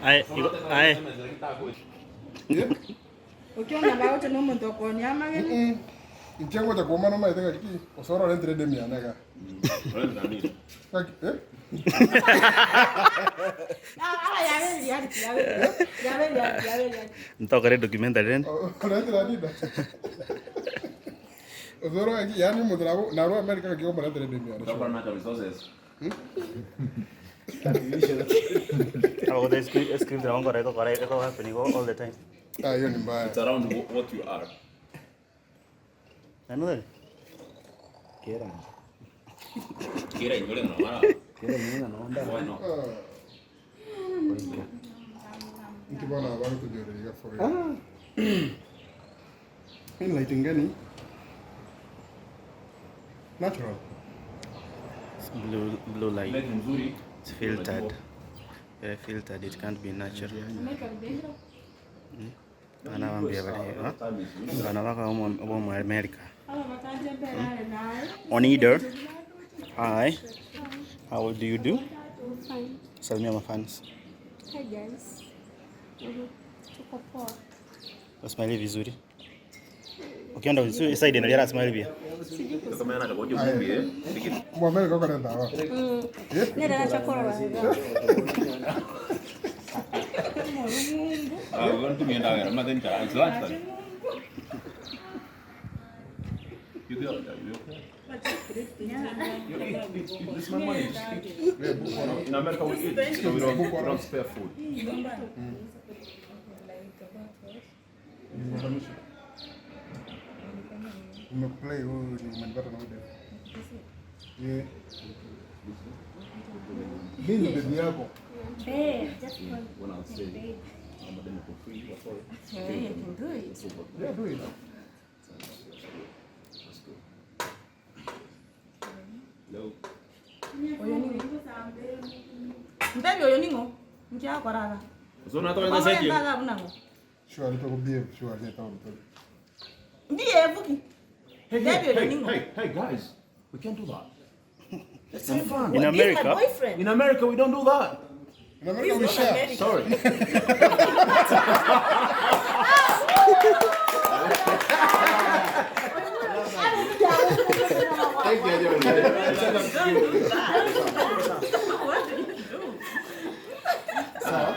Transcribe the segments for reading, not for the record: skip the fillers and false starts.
Aye, igo, aye. Okiona bagocha na omonto okoonia amagena. Inche ngocha komana omanyete ng'aki ki, gose ororentire edemi yane igaa. Ng'aki, eh? Ntokore documentary rende. Orentire Anida. Gose oro ng'aki, yaani omonto nabo narwa America ng'aki omorentere edemi yane sure. Abagote escri- escript nabo nkora egokora ego happen igo all the time. Ah, hiyo ni mbaya. It's around what you are. Naende ore? Kera inyore ng'a mara. Bueno. Ah. Inki bono aba bagotonyorera iga for real? Hii ni lighting gani? Natural. It's blue, blue light. Light nzuri. It's filtered. Yeah, filtered. It can't be natural. Bana bambia bari ha? Bana baka omo omo America. Onider. Hi. How do you do? Fine. Salimia mafans. Hi guys. Tuko poa. Usmile vizuri. Ukienda vizuri side endelea smile pia. Sijui kus- Kama yana kabojo movie eh. Mwamerika okorenta aba. Nere nachakora. Ah, we're going to be in there. I'm not in there. It's lunchtime. You do you okay? You eat, eat, eat. This is my money. Just eat. In America we eat, so we don't, we don't spare food. Nimeunganisha. Nimekuplay huyu ni umenipata na huyu demu. Yeah. Mimi ni baby yako. Babe, just call When I say, babe. I'm a for free, that's all. Yeah, you can do it. Yeah, do it. That's good. Hello. Oyo ning'o? Mtebi oyo ning'o? Nkiakoraga. So na toka sasa hivi. Okorendaga buna ng'o? Sure, nito kubehave, sure, nito kubehave. Ndiye ebuki. Hey, Debbie, hey, hey, Oyoningo. hey, hey, guys, we can't do that. Let's have fun. In He's my America, boyfriend. In America, we don't do that. In America we share. Sorry. Don't do that. What do you do? Sawa.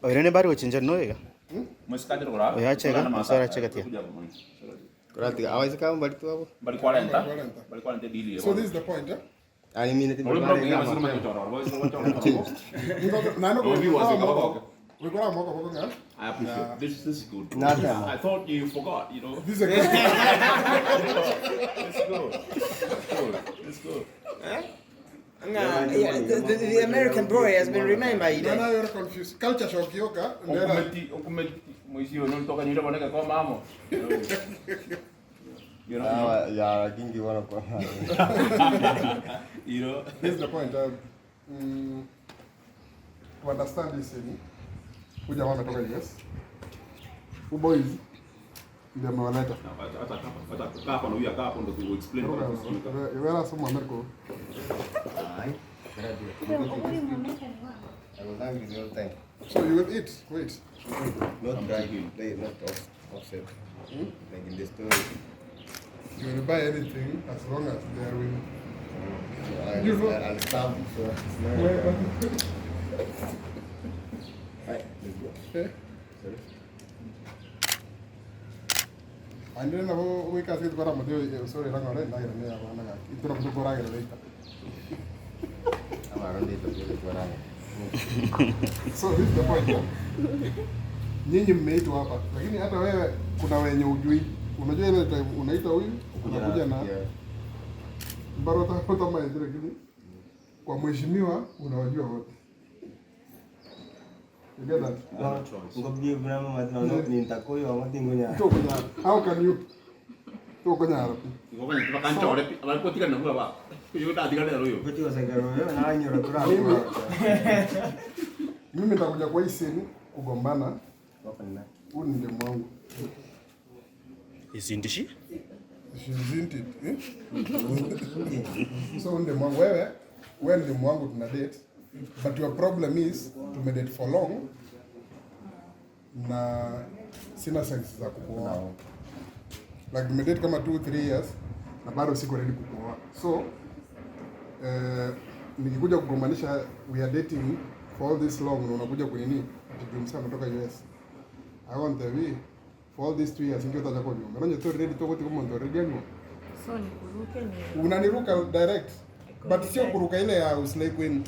Oirene bari gochincha noega. Mwesikanje kora. Oyachega, masara chega tia. Kuratiga abaiseke abo mbari twabo. Bali 40. Bali Bali 40 dili. So this is the point, eh? Ani mine ti Uri block ngema suru machora. Boys no chora. Niko nano Oh, viewers, ikababoka. Wikora moko boko nga. I appreciate this. This is good. Nata. I thought you forgot, you know. This is a good Let's go. Let's go. Let's go. Nga, yeah, the, the American boy has been remembered. Nana you're confused. Culture shock yoka. Ndera. Okumeti, okumeti. Moisio no toka nyira boneka kwa mamo. You know, Ah, ya kingi wana kwa. you know. This is the point. To understand this thing, huyu jamaa ametoka US. Huyu boys ndio amewaleta. Hata hata kukaa hapo na huyu akaa hapo ndo tu explain kwa sisi. Wera somo America. I was angry the whole time. So you will eat. Wait. Not dry, like, not off, offset. Like in the story. You will buy anything as long as they are with So I, You know- I'll starve, so it's not. Right, let's go. Eh? Sorry. Andire nabo wika situ bara mutio sorry rangore ndagira ne abana ga. Ituna kutokoragira later. I'm around it, okay, let's go. So this is the point. Yeah? Nyinyi mmeitwa hapa, lakini hata wewe kuna wenye ujui. Unajua ile time unaita huyu unakuja na Yeah. barota kama hizo, lakini kwa mheshimiwa unawajua wote. You get that? Ngobie buna mama no nintakoyo amatingo nya. To kunya how can you to kunya rapi. Ngobanya tubakanchore abalikotika nabwo ba. Yo ndatigana royo. Kuti wasangaro wewe na nyoro tura. Mimi mimi nitakuja kwa hii scene kugombana. Huyu ni demu wangu. Isn't she? She's into it, eh? So huyu ni demu wangu wewe, wewe ni demu wangu tuna date. But your problem is tumedate for long na sina sense za kukuoa. Like tumedate kama 2 3 years na bado siko ready kukuoa. So nikikuja kugombanisha we are dating for all this long na unakuja kunini ati juu msee ametoka US. I want the way for all these 2 years ndio utaja kwa nyumba. Ndio to ready to go to ready yangu. So nikuruke ni Unaniruka direct. But sio kuruka ile ya uslay queen.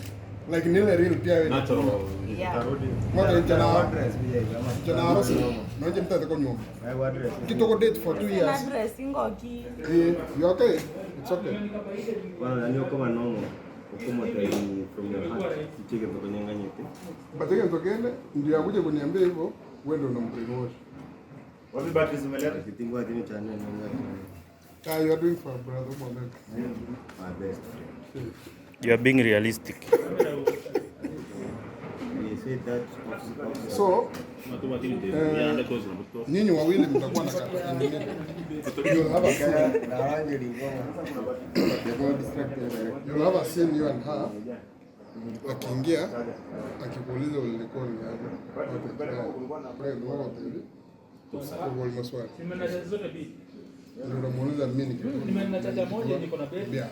Like ni ile real pia wewe. Natural. yeah. Mwaka njana njana harusi. Nonje mtu atako nyumba. Kitoko date for 2 years. Address ingoki. Eh, you okay? It's okay. But again tokende ndio akuje kuniambia hivyo, wewe ndio unambrainwash. Wapi batteries umeleta? Ah, you are doing for brother Mohamed. You are being realistic. So, nyinyi wawili mtakuwa na nyingine. You'll have a scene. You'll have a scene you and her. Akiingia akikuuliza ulikuwa ni aje. Maswali. Ndio unamuuliza mimi nikikuwa. Yeah.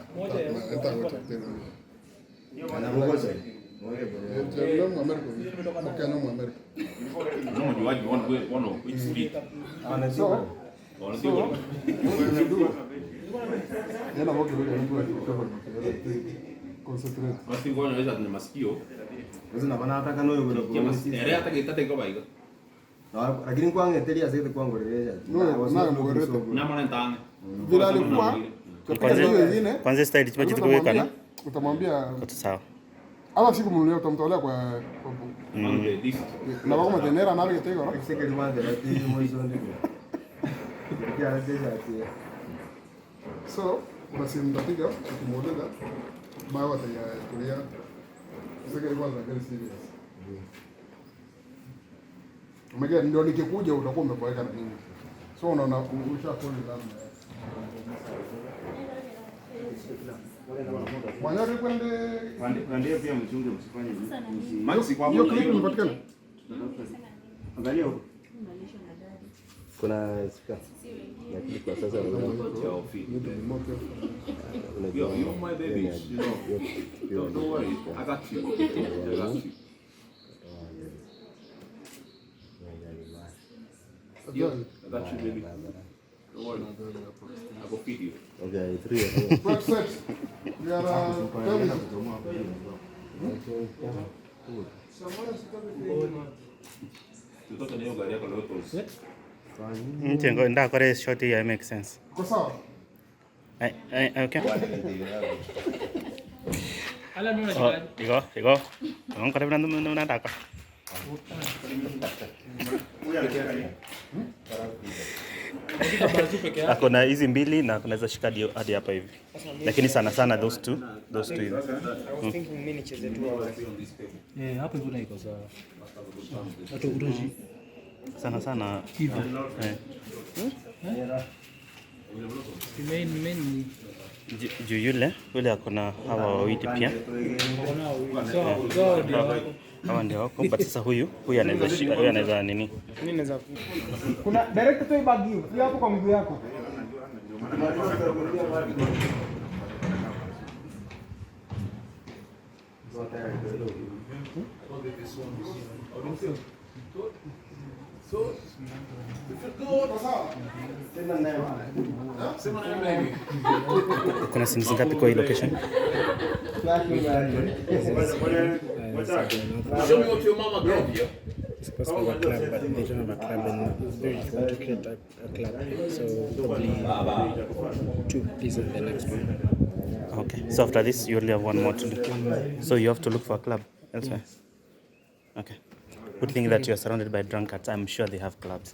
So, so, concentrate. Lakini kwangeteria asete kwangorereja. No, na ngorete. Vile alikuwa katika hiyo nyingine. Kwanza style chipa chitu kuweka na. Utamwambia Koto sawa. ama siku mnunulia utamtolea kwa kwa na wako matenera na vile tego. So, kuna simu mtapiga ukimuuliza mawe atayatulia. Sasa ilikuwa very serious. Umejua ndio nikikuja utakuwa umeboeka na mimi. So unaona usha fall in love na yeye. Mwanyari kwende Pandia pia mchunge msifanye hiyo clip imepatikana? Angalia huko. Kuna sika. Lakini kwa sasa Need to be more careful. unajua You're my babies, you know. Don't worry, I got you. I got you. Ajali. I got you, baby. Don't worry. I go feed you. Okay, three. But set. We are tell me. Tutoke na hiyo gari yako leo tosi. Nche ndakore short ya make sense. Uko sawa? Ai ai okay. Oh, iko iko. Ngon kare bina ndo ndaka. Ako na hizi mbili na kunaweza shika hadi hapa hivi. Lakini sana sana those two hivi. I was thinking mimi nicheze tu hapo. Eh, hapo hivyo na iko sawa. Hata utoshi. Sana sana Hivi. Eh. Main main ni Juu yule yule ako na hawa wawili pia. sawa sawa ndio wako. Hawa ndio wako but sasa huyu anaweza shika, huyu anaweza nini? Mimi naweza kuna direct tu bag hiyo. Hiyo hapo kwa mguu yako. Kuna simu ngapi kwa hii location? Show me what your mama gave you. It's supposed to be a club, but they don't have a club, and it's very difficult to create a club. So probably 2 pieces the next one. Okay. So after this you only have one more to do. So you have to look for a club elsewhere. Okay. Good thing that you are surrounded by drunkards. I'm sure they have clubs.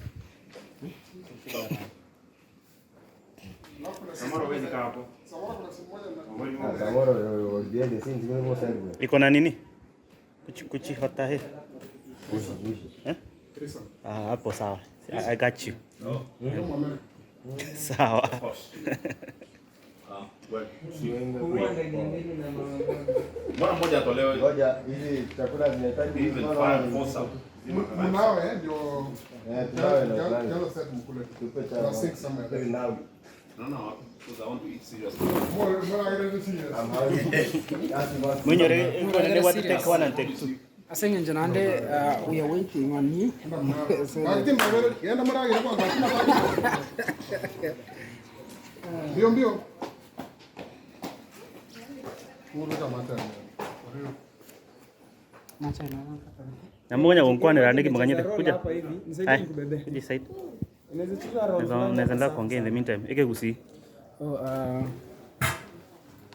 Iko na nini? Kuchi kuchi hota hai. Eh? Threesome. Ah, hapo sawa. I got you. Ndio Amerika. Sawa. Mbona mmoja atolewe? Ngoja hizi chakula zinahitaji Even mikono five, ama four, seven. Mnawe ndio Eh, tunawe na Tell fulani. tell us that mkule. Tupe cha Kuna six somewhere. tupe nawi. No, because I want to eat seriously. More more aggressive serious. I'm hungry. That's what- Mwenye what to take one and take two. Asenge njenande, we are waiting on you. So Wakati mbele yenda mara yake kwanza hakuna Mbio mbio. Muruka mata. Namuonya gonkwanira ndiki mukanyite kuja. Hapa hivi, nisaidie Ai, nikubebe. kuja side. Unaweza cheza roll. Naweza naweza endelea kuongea in the meantime. Eke kusi. Oh,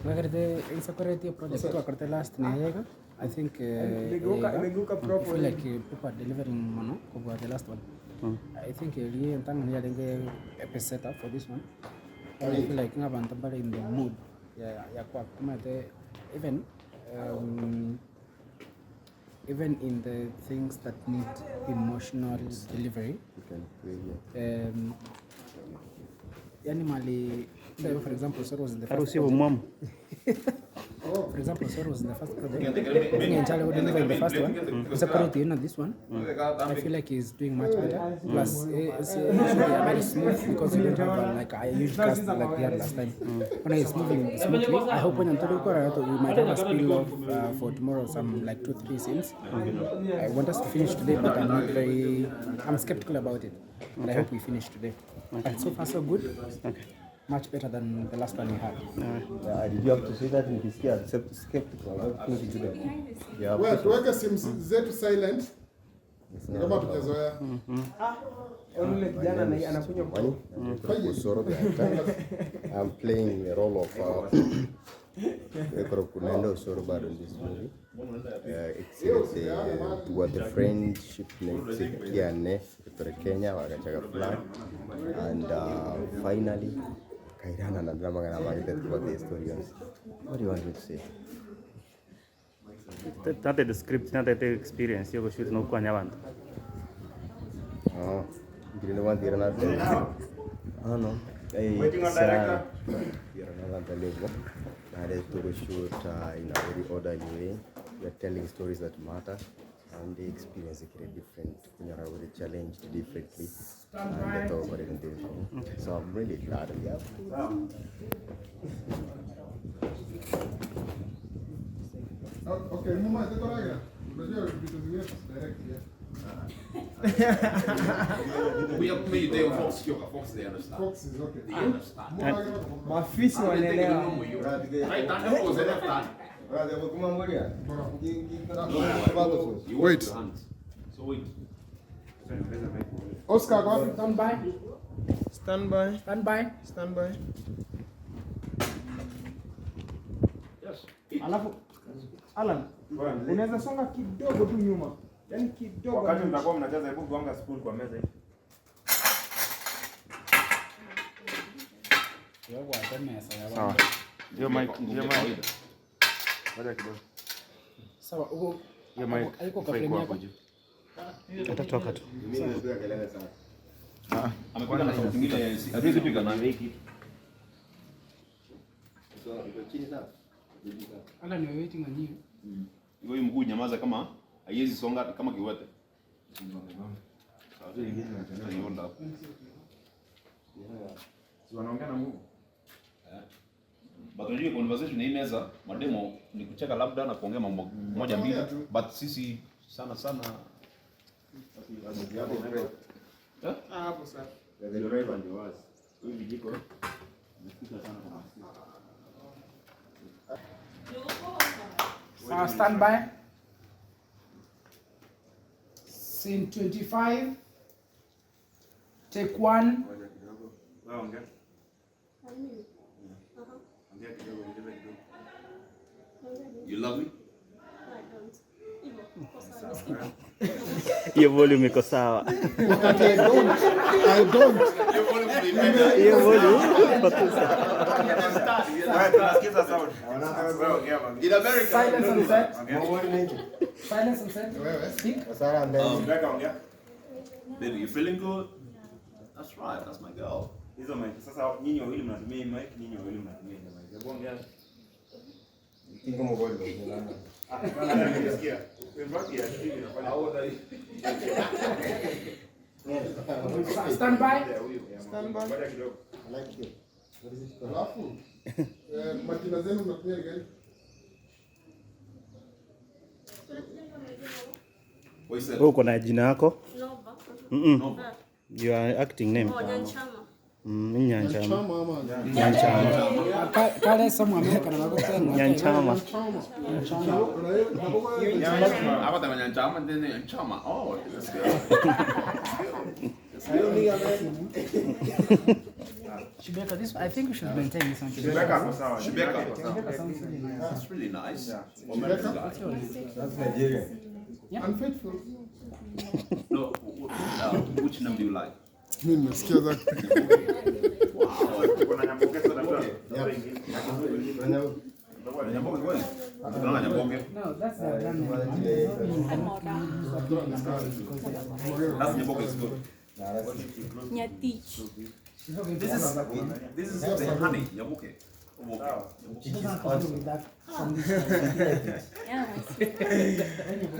wakarite insekurity project wakarite last na yega. I think Imegeuka- imegeuka I proper. feel like people are delivering mono kubwa the last one. I think eri entang ni alenge epi setup for this one. And I feel like ngabantu bali in the mood ya kwa kumate even even in the things that need emotional delivery. You can play here. Yani mali for example Soro was in the first Harusi project. mwamu. For example, Soro was in the first project. I think Enchale would deliver in the first one. Separate, you know, this one. I feel like he's doing much better. Plus, it's usually very smooth because you don't have like a huge cast like we had last time. When it's moving smoothly, I hope when Antonio we might have a spill off for tomorrow, some like 2-3 scenes. I want us to finish today, but I'm not very, I'm skeptical about it. But I hope we finish today. And so far, so good. Okay. Much better than the last one we had. Yeah, did you have to say that nikisikia skeptical? I think it's good. Yeah, Wewe tuweke simu zetu silent. Ni kama tujazoea. Yule kijana anakunywa Wani, Osoro the actor. I'm playing the role of Kunendo Osoro bado in this movie. It's what the friendship ne kutoka Kenya wakachaka flag and finally kairana na drama kana magite what the story is. What do you want me to say? Not the script, not the experience. Yo shoot no kwanya abantu. Oh, ngirino wanthira na Ah, no. Hey, Waiting on director. To shoot in a very orderly way. We are telling stories that matter, and the experience is very different. We are very challenged differently. And that's all what it is. So I'm really glad we have. Okay, mama itakoraga. Unajua vitu zingine direct yeah. We have made them Fox, Yoka, Fox, they understand. Fox is okay. They understand. Mafisi wanaelewa. Right, that was enough time. Wait. So wait. Oscar kwa wapi? Stand by. Stand by. Stand by. Stand by. Yes. Alafu Alan, unaweza songa kidogo tu nyuma. Yaani kidogo. Wakati mtakuwa mnacheza, hebu gonga spoon kwa meza hivi. Sawa. Hiyo mic, hiyo mic. Ngoja kidogo. Sawa, uko Hiyo mic. haiko kwa haifai frame kuwa yako. hapo juu. Atatoka tu. Amepiga na sauti nyingine, hatuwezi piga na hiki. Alan, we are waiting on you. Hiyo mguu nyamaza kama haiwezi songa kama kiwete. Si wanaongea na Mungu. But unajua conversation hii meza mademo ni kucheka labda na kuongea mambo moja mbili, but sisi sana sana Ah, hapo sawa. Stand by. Scene 25. Take 1. Wewe ongea. Ongea kidogo, ongeza kidogo. You love me? Hiyo volume iko sawa. Wakati I don't. I don't. Hiyo volume iko tu sawa. Wewe tunasikiza sound. Wewe ongea bana. In America. Silence on set. Ongea. Silence on set. Speak. Rebecca ongea. Baby, you feeling good? That's right. That's my girl. Hizo mic. Sasa nyinyi wawili mnatumia hii mic, nyinyi wawili mnatumia ile mic. Hebu ongea. Nimesikia. In fact, ya TV inafanya. Stand by. Stand by. Ngoja kidogo. Alafu majina zenu mnatumia ni gani? What you said? Wewe uko na jina yako? Nova. Mm. Your acting name. Oh, Nyanchama. Nyanchama. Chama ama Nyanchama. Kale somo Amerika na magotenga. Nyanchama. Chama. Hapa tena nyanchama, tena nyanchama. Oh, let's go. Shibeka, this I think we should maintain this one. Shibeka ako sawa. Shibeka. Shibeka sounds really nice. That's really nice. For American guy. That's Nigerian. Unfaithful. No, which name do you like? Mimi nimesikia za Kuna Nyamboke sasa tafuta. Tafuta ingine. Nyamboke kweli? Tunaona Nyamboke. No, that's the brand name. That's Nyamboke is good. Nyatich. This is the honey, Nyamboke. With that from this Yeah.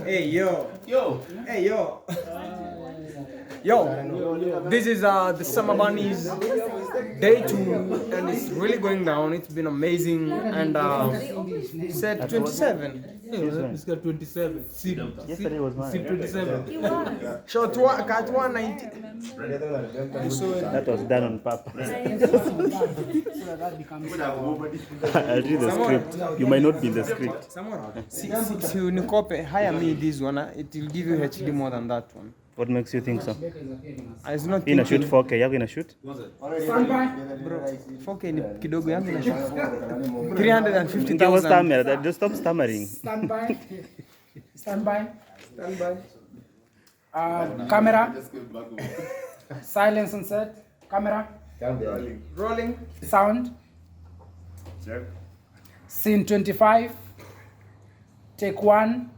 Hey yo. Yo. Hey yo. Yo, this is the Summer Bunnies day 2, and it's really going down. It's been amazing, and set 27. It's got 27. C, Yesterday was mine. C27. He was. Shot one, cut 190. That was done on purpose. so that that becomes I'll read the script. You might not be in the script. Someone, see, see, unikope, hire me this one. It will give you HD more than that one. What makes you think so? Shibeka is appearing as It's not Ina shoot thinking. 4K, yako ina shoot? Stand by. Bro, 4K ni kidogo yangu na shoot. Ingewa 350,000. stammer, just stop stammering. Stand by. Stand by. Stand by. Camera. Silence on set. Camera. Rolling. Sound. Check. Scene 25. Take 1.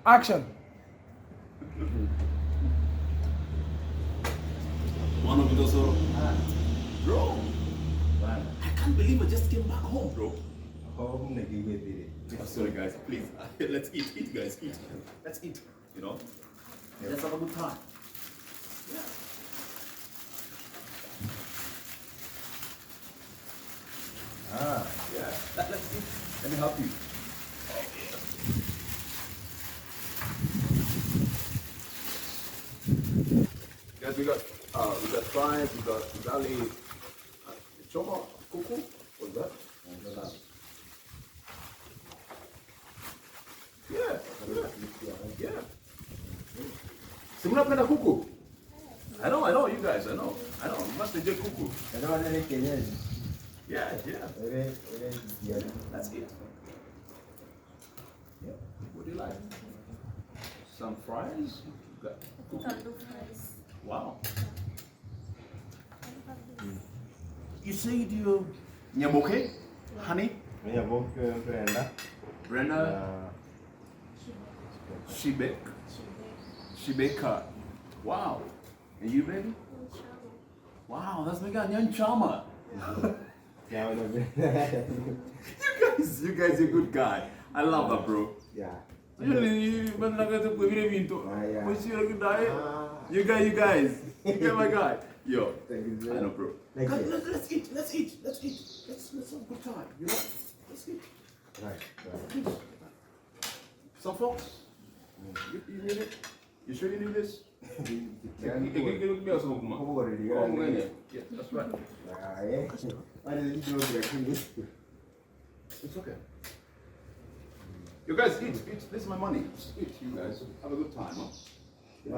Action. One of those Bro, I can't believe I just came back home, bro. I'm sorry, guys. Please, let's eat, eat, guys, eat. Let's eat. You know, let's have a good time. Yeah. Ah, yeah. Let's eat. Let me help you. Guys, we got fries, we got ugali, choma, kuku. What's that? Yeah, yeah. Si mnapenda kuku? I know, you guys, I know. You must enjoy kuku. Yeah. That's it. Yeah. What do you like? Some fries? Got I think I'll do fries. Wow. You said you Nyaboke? Honey? Nyaboke, Brenda. Brenda. Shibek. Shibeka. Wow. And you, baby? Wow, that's my guy, Nyanchama. You guys, you're a good guy. I love that, bro. Yeah. You guys, you guys, my guy. Yo, I know, bro. Thank you. Let's eat, let's eat, let's eat. Let's have a good time, you know? Let's eat. Right. Some folks, you need it? You sure you need this? Yeah, that's right. It's okay. You guys eat, eat. This is my money. Just eat, you guys. Have a good time, huh? You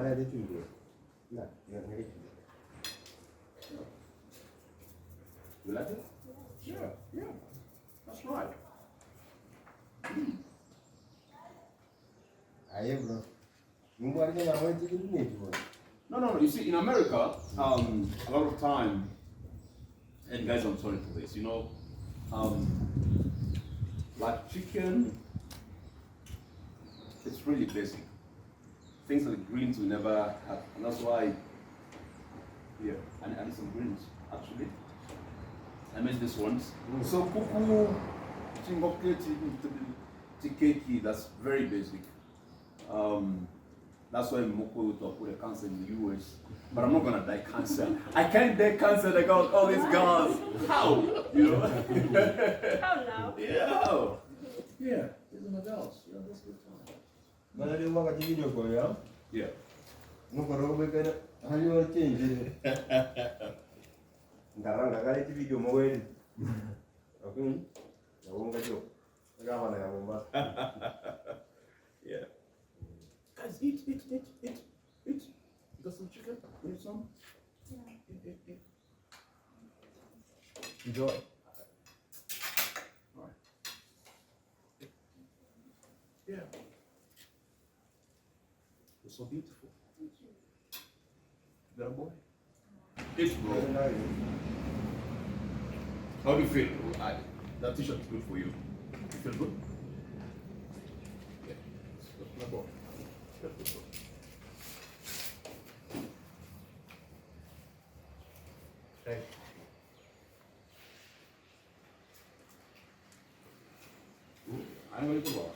like it? Yeah, yeah. That's right. No. You see, in America, a lot of time, and guys, I'm sorry for this, you know, like chicken, it's really basic. Things like greens we never have, and that's why, yeah, I need some greens actually. I miss these ones. So kuku, chingoke, chikeki, that's very basic. That's why Moko to put a cancer in the US. But I'm not gonna die cancer. I can't die cancer like all these girls. How? You know? How now? Yeah. Yeah. These are my girls. Yeah, that's good time. Yeah. Yeah. Guys, eat, eat, eat, eat, eat. You got some chicken? You need some? Yeah. Eat, eat, eat. Enjoy. All right. Yeah. You're so beautiful. Thank you. You got a boy? Eat, bro. How do you feel? That t-shirt is good for you. You feel good? Yeah. It's good. My boy. Good, good, good. Hey. Ooh, I'm going to go.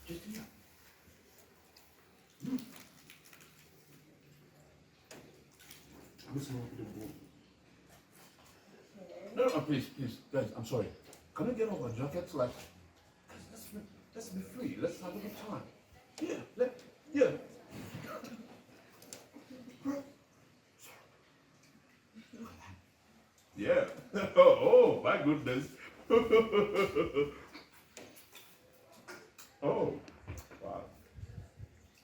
Just here. No, no, please, please, guys, I'm sorry. Can we get off our jackets? Like, guys, let's be free. Let's have a good time. Yeah, yeah. Yeah. Oh, my goodness. Oh, wow.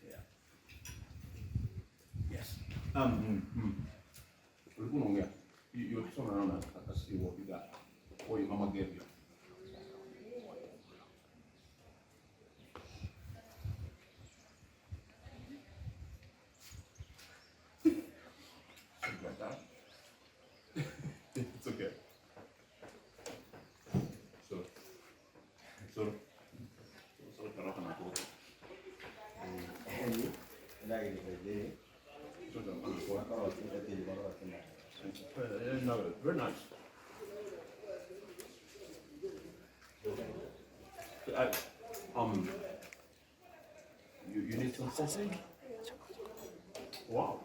Yeah. Yes. You turn around and see what you got, what your mama gave you. Something like that. It's okay. So, so, so, no, very nice. You need some sausage? Wow.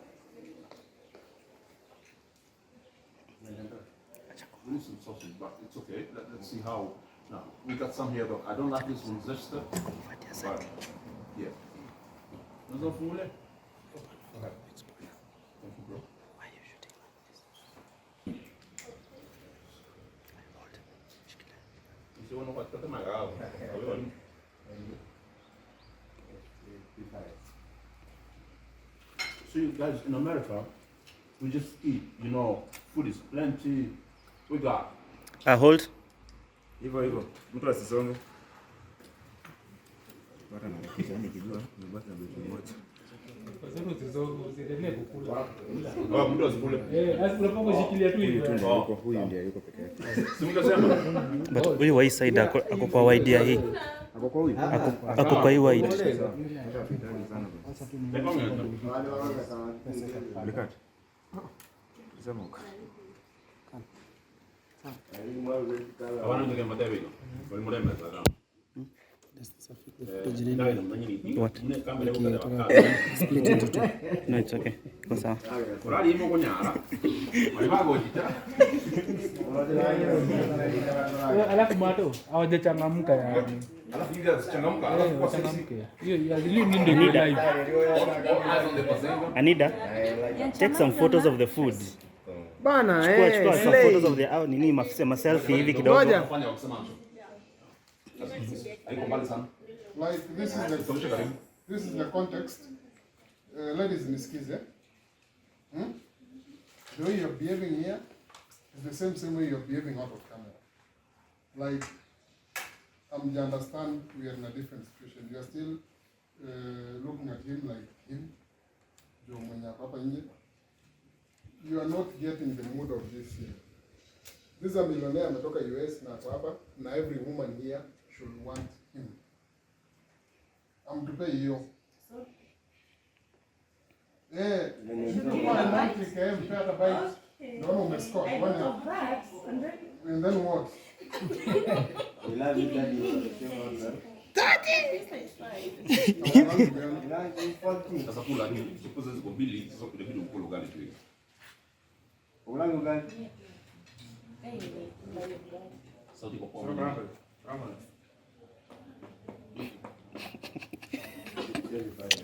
We need some sausage, but it's okay. Let's see how. Now, we got some here, though. I don't like this one, zester. But, yeah. Thank you, bro. Why are you shooting like this? Hold. See, guys, in America, we just eat. You know, food is plenty. We got. Hold. Hivyo hivyo. Mtu asisonge. Oh, mtu asikule. Huyu ndiye yuko peke yake. Si mkasema? But huyu wa hii side ako kwa wide ya hii. Ako kwa huyu? Ako kwa hii wide. Ulikata? Sema uka. What? Split into two. No, it's okay. Iko sawa. Alafu mato hawajachangamka yani. Alafu you guys changamka. Eh, wachangamke. Hiyo hiyo ndio ndio live. Anida, take some photos of the food. Bana, Chukua, eh, chukua some slay. photos of the au nini ma selfie hivi kidogo. Ngoja. Like this is the context. Ladies nisikize. The way you're behaving here is the same way you're behaving out of camera. Like, you understand we are in a different situation. You are still looking at him like him. Joe mwenye ako hapa nje. You are not getting the mood of this here. This is a millionaire ametoka US na ako hapa, na every woman here should want him. Amtupe hiyo. Eh, kwa romantic eh, mpe hata bite. Naona umescore. I Bwana. thought of that, and then And then what? We love you, daddy. this I tried. Sasa kula sasa ziko mbili, sasa inabidi ukule ugali tu hivi. Sauti kwa poa.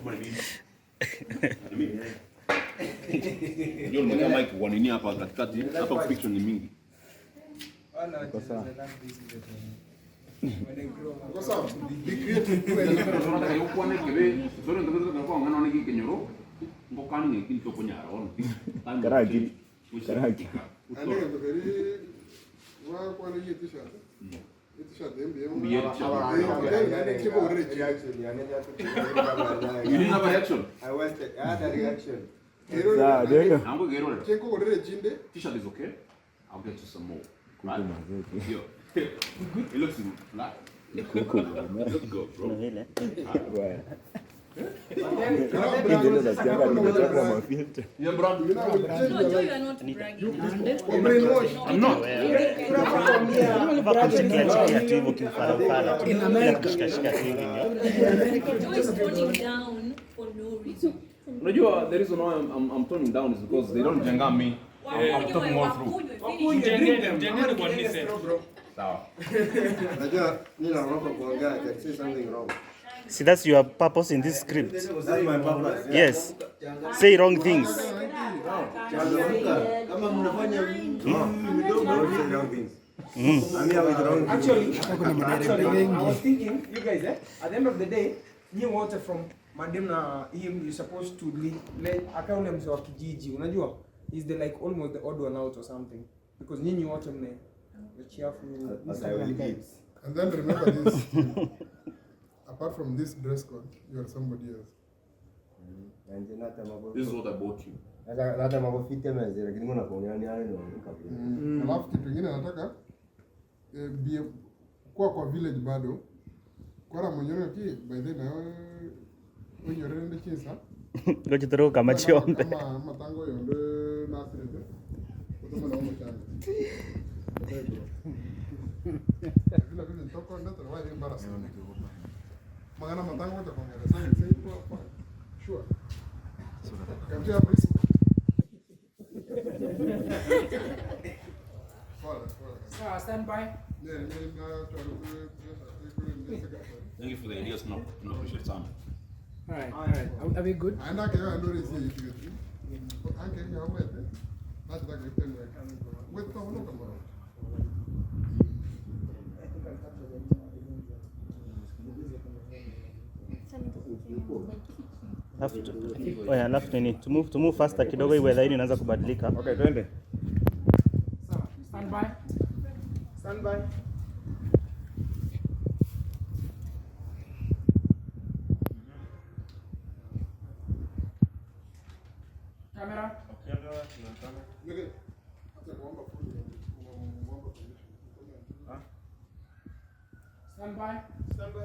Mbona mimi? Mimi. Ndio nimeweka mic kwa nini hapa katikati? Hapa friction ni mingi. Kwa sawa, be creative. Karagi. Karagi. Andika tukari wa kwa ni t-shirt. Hii t-shirt MBM. MBM t-shirt. You You didn't have a reaction? I wasted. I had a reaction. I'm going to get it. Chenko orere chinde. T-shirt is okay. I'll get you some more. Right? Yo. It looks flat. Kuku bwana. Look good, bro. Vile. Bwana. Ndio nasikianga nimechapa mafilter. Yeah, bro. You know, will change No, your Joe, you life. are not bragging. Kwa brainwash. I'm not. Vaa kumshikia shikia tu hivyo kimfalafala tu. Bila kushikashika tu hivi ndio. Joe is toning down for no reason. Unajua the reason why I'm toning down is because they don't jenga me. I'm talking all through. Wakunywe, finish. Mjengeni kwa nini sasa? Sawa. Unajua mimi naogopa kuongea, I can say something wrong. See, that's your purpose in this script. That's my purpose. yeah. Yes. Say wrong things. Changamka. Kama mnafanya midomo, don't say wrong things. I'm here with wrong things. Actually, I was thinking, you guys, eh, at the end of the day, nyi wote from madem na him, you supposed to lead, let aka ule mzee wa kijiji, unajua, is the like almost the odd one out or something. Because nyinyi wote mme the cheerful But I will eat. And then remember this. Apart from this dress code, you are somebody else. This is what I bought you. Hata makofite mezee, lakini kuna kuongea ni yale ndio kabisa. Alafu kitu kingine nataka eh, kuwa kwa village bado kwara mwenyewe ki by then nawe onyorere ndi chinsa Ngoja toroka kama chiombe. kama matango yonde nasirete kutuma na umuchanga vile vile ntoko ndetera wa embarrassing mangana matango takongereza say kwa sure Can you have respect? Pole, pole. Sawa, stand by. Yeah, yeah, Thank you for the ideas. No, no appreciate sana. All right, all right. Are we good? Aenda ke ando resi yitu. Anke ngi awete. Nataka kitendo. Wewe uno kama. Alafu oh yeah, alafu nini? To move to move faster kidogo hii weather yenu inaanza kubadilika. Okay, twende. Sawa, stand by. Stand by. Camera. Nige. Hata kuomba fundi, unamuomba permission. Stand by. Stand by.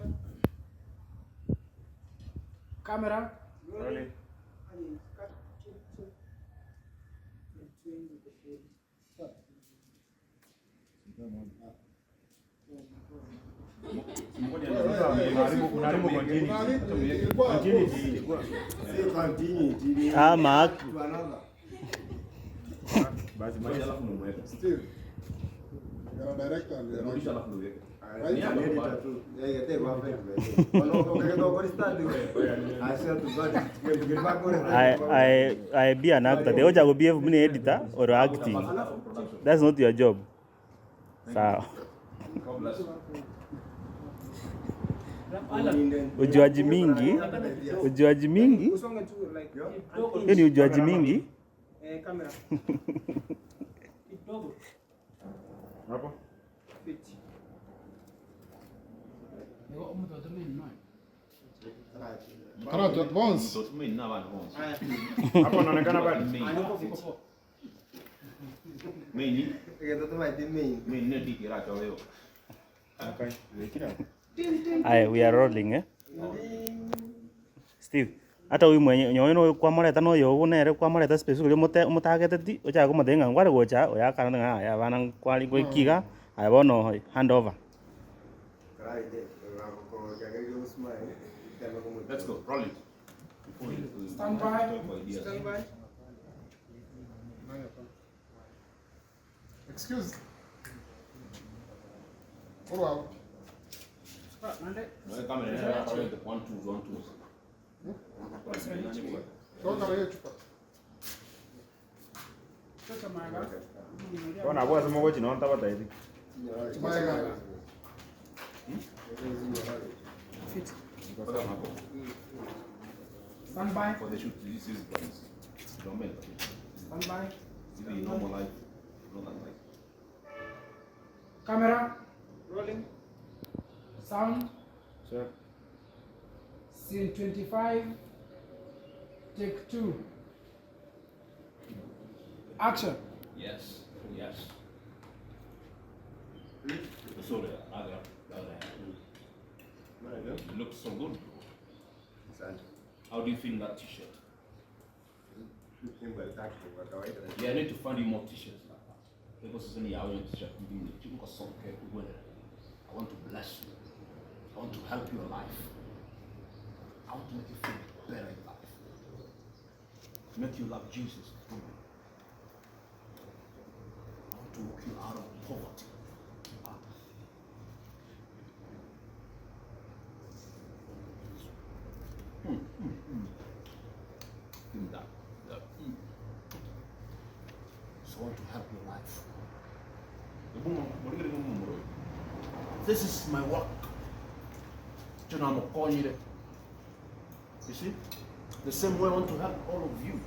Camera. Rolling. Unaharibu continuity. Continuity. Sio continuity. Ama To another. Basi maliza. Alafu mumweke. Steve. You're a director and you're Rudisha not. alafu muweke. Right? I'm an editor too. Yeah, yeah, take one five. I swear to God, get back on I be an actor. The hoja will be mini editor or acting. That's not your job. Sawa. God bless. Ujuaji mingi, ujuaji mingi. Usonge tu like Hiyo ni ujuaji mingi. eh, camera. Kidogo. Hapo. Fit. Try to advance. Hapo unaonekana bado. Aya, we are rolling eh. Steve, hata huyu mwenye nyowe noyo kwamoreta na oyo obo nere kwamoreta specifically omote omotageteti ochake komotebia ng'a nkware gocha oyo akana ng'a yaya abana nkware goika iga aye bono hand over. Let's go, roll it. Before we Stand by. talk for ideas. Stand by. Excuse. Oro out. No, camera, yeah, yeah, one, two, one, two. Toka na hiyo chupa. Bona bwase mogochi no ntabata iri. Maega. Fit. Stand by. For the shoot, this is drums. Drum bell. Stand by. This is normal life, not that life. Camera. Rolling. Sound. Sure. Scene 25. Take 2. Action. Yes, yes. Sorry, other, other. It looks so good. How do you feel in that t-shirt? Yeah, I need to find you more t-shirts like that. Because it's only our t-shirt. I want to bless you. I want to help your life. I want to make you feel better in life. Make you love Jesus. I want to walk you out of poverty. Give me that. That. So I want to help your life. This is my work. You see? The same way I want to help all of you,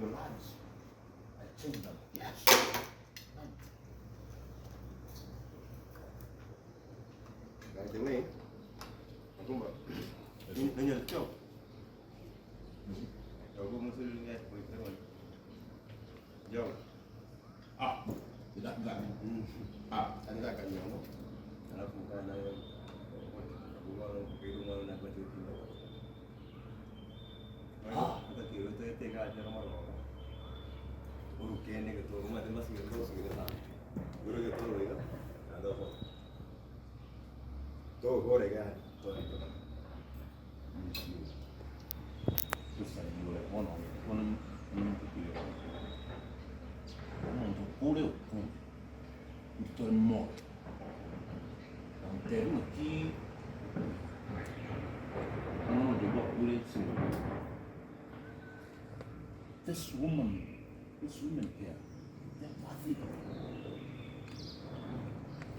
your lives. I change them. Yes. By the way, nakumba nonyalcho. Yo. Ah, that guy. Ah, Anataka nyongo. Alafu kana nayo. Ah, This woman, this woman here, they're nothing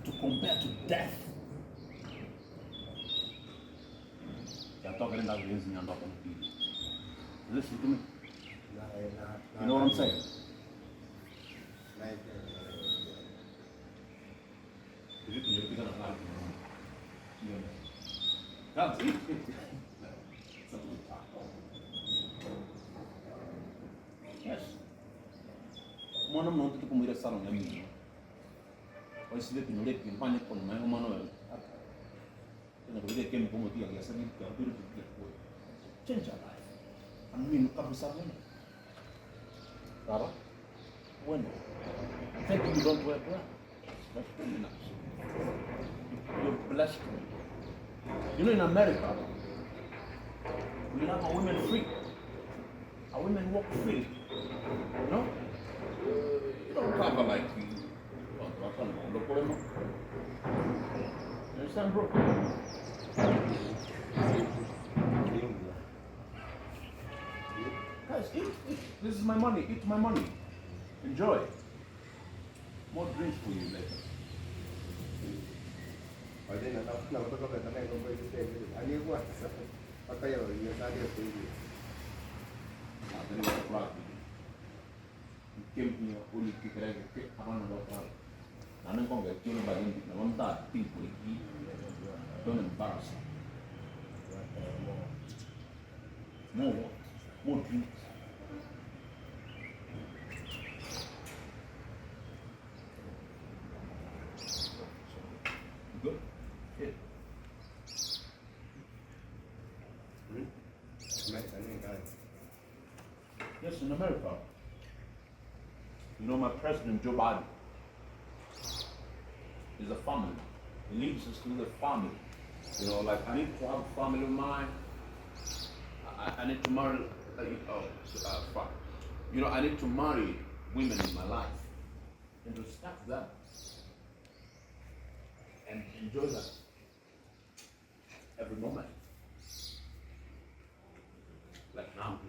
to compare to death. They're talking about raising and talking to people. Listen to me. You know what I'm saying? That's it. Yes. Mwana mnonto tukumwira salon ya mimi. Oisibe pinole pimpane con mai mwana wewe. Tena kwa ile kemi komo tia ya sani kwa biru tukia kwa. Change your life. And mimi kabisa wewe. Baba. Bueno. Thank you don't wear black. That's really nice. You're blessed me. You know in America, we have our women free. Our women walk free. You know? You don't cover like you. You understand, bro? Guys, eat, eat. This is my money. Eat my money. Enjoy. More drinks for you later. Don't embarrass her. More what? More drinks. You good? Yes, in America. You know, my president, Joe Biden, is a family. He leads us to the family. You know, like I need to have a family of mine. I need to marry, oh, fuck. You know, I need to marry women in my life and respect them and enjoy them every moment. Like now.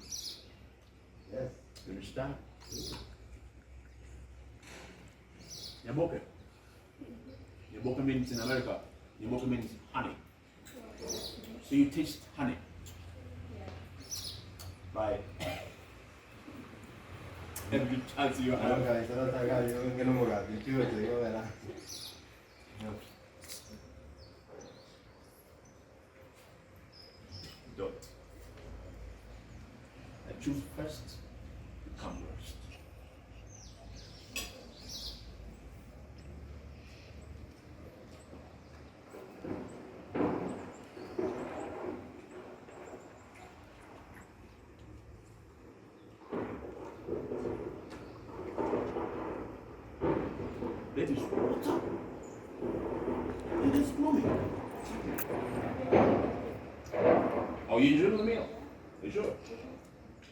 Yes. You understand? Nyaboke. Nyaboke means in America, Nyaboke means honey. So you taste honey by every chance you have. Don't. I choose first, become worst. That is water. It is blooming. Oh, you enjoying the meal? You sure?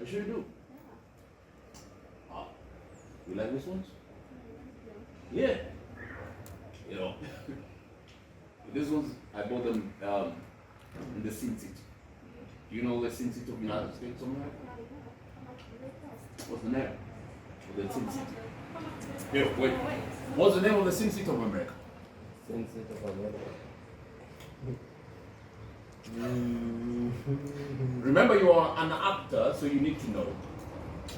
You sure you do? Ah, you like this ones? Yeah. You know, these ones I bought them in the Sin City. Do you know the Sin City of United States somewhere? What's the name of the Sin City? Here, wait. What's the name of the Sin City of America? Sin City of America. Remember, you are an actor, so you need to know.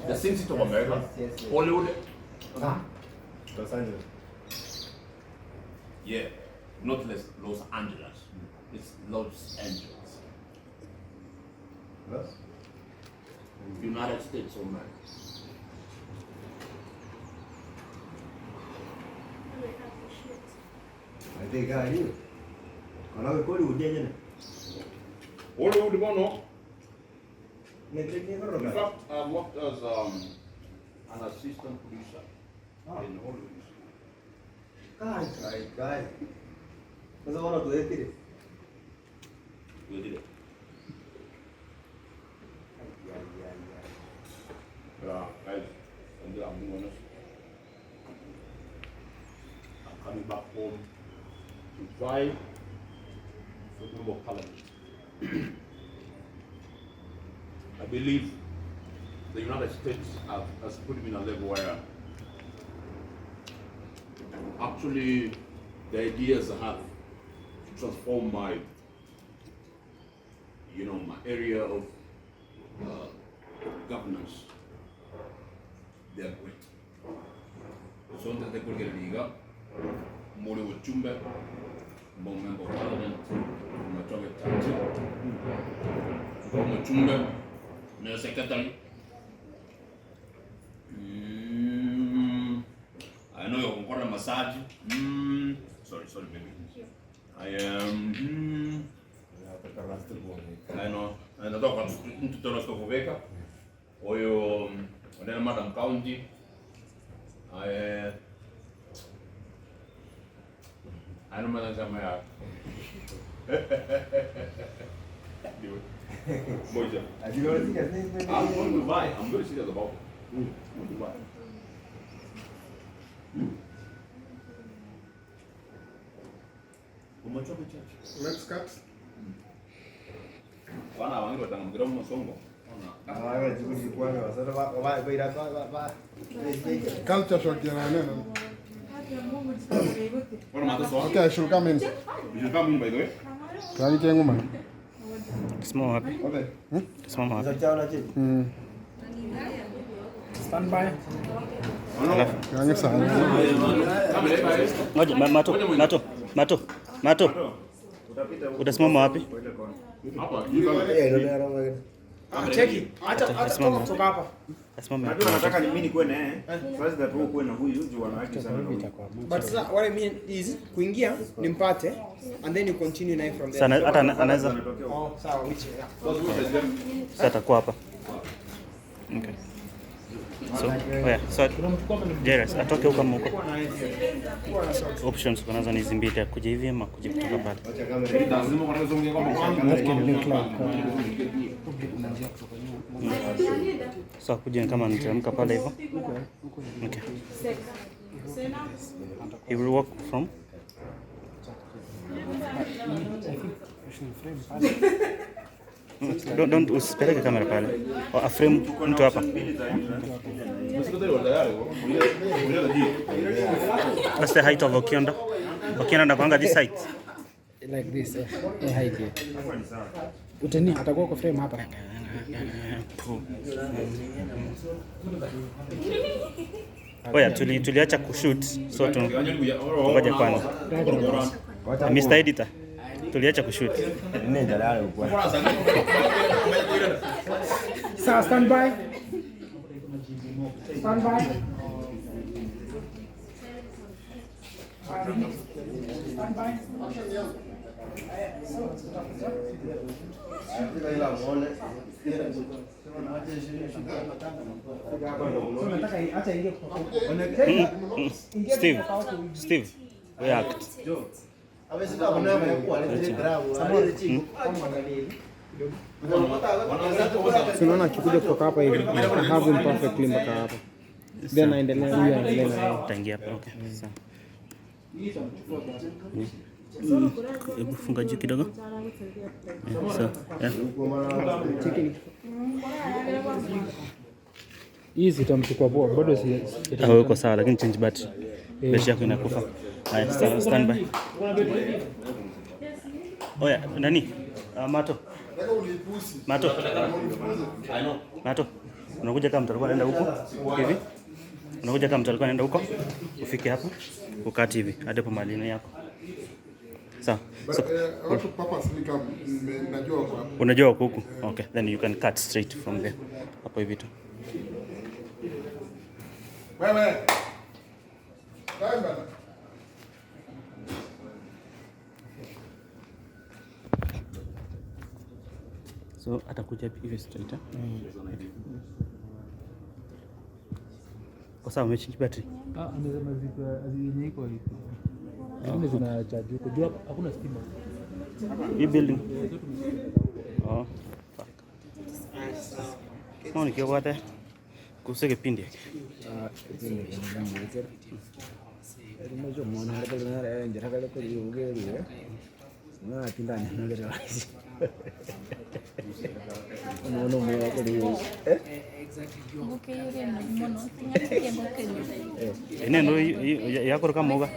The Sin City of America, yes, yes, yes. Hollywood. Ah, Los Angeles. Yeah, not less Los Angeles. It's Los Angeles. Los? United States of America. I think I knew. Hollywood, bono. In fact, I've worked as an assistant producer in Hollywood. Kai, kai. Sasa wana tuetire. We did it. Yeah, guys, I'm being honest. I'm coming back home to try for member of parliament. I believe the United States has put me in a level where actually the ideas I have to transform my, you know, my area of governance, they are great. So that they could get a liga, Mori Chumbe, member of parliament, Matoge Tati, Chumbe, the secretary. I know you're going to massage. Sorry, baby. I am. I know. I know. Oyo, Odena Madam County. I know Madam Samaya. I'm going to buy. I'm very serious about it. I'm going to buy. Let's cut. Culture shock. Okay, I should come in. You should come in, by the way. Can you woman? Simama wapi? Okay. Simama wapi? Stand by. Ngoja, Mato, Mato, Mato, Mato. Utasimama wapi? Cheki. Acha acha toka hapa. Unajua nataka ni mimi nikuwe na yeye. First that wewe kuwe na huyu juu wanawake sana. But sasa what I mean is kuingia nimpate and then you continue naye from there. Sana hata anaweza. Oh, sawa, which yeah. Sasa atakuwa hapa. Okay. So, oya, so Jairus atoke huko ama huko. Options kunazo ni hizi mbili, akuje hivi ama akuje kutoka pale. That can look like probably kuna njia kutoka nyuma. So akuje kama anateremka pale hivyo. Okay. He will walk from I think we should frame pale. Don't usipeleke kamera pale. Oh, a frame mtu hapa. That's the height of Okiondo. Okiondo anakuanga this height. Like this, height here. Utani atakuwa kwa frame hapa. Oya, tuliacha kushoot so tu ngoja kwanza. Mr. Editor, tuliacha kushoot. Sawa, stand by. Stand by. Stand by. Steve, Steve, we act. Si unaona akikuja kutoka hapa hivi, I have him perfectly mpaka hapa. Then aendelee huyu aendelee na yeye. Utaingia hapa, okay. Sawa. Hebu funga juu kidogo. Yeah, so, yeah. Hii sitamchukua poa, bado si Ah, uko sawa lakini change battery. Battery yako inakufa. Haya, stand by. Oya, nani? Mato. Mato. Mato. Unakuja kama mtu alikuwa anaenda huko hivi. Unakuja kama mtu alikuwa anaenda huko. Ufike hapa. Ukati hivi hadi hapo mahali yako. Sawa. But So, I want to purposely come, najua kwa hapo. unajua wako huku? Okay, then you can cut straight from there. Hapo hivi tu. Wewe. Time bana. So atakuja hivi straight eh? Okay. Kwa sababu umechange battery. Ah, amesema ziko yenye iko hivi. Zingine zina charge huko. Juu hapa hakuna stima. Hii building. Oh. Fuck. No, nikiwa Kuse kipindi. Ene no yakoro kamoga.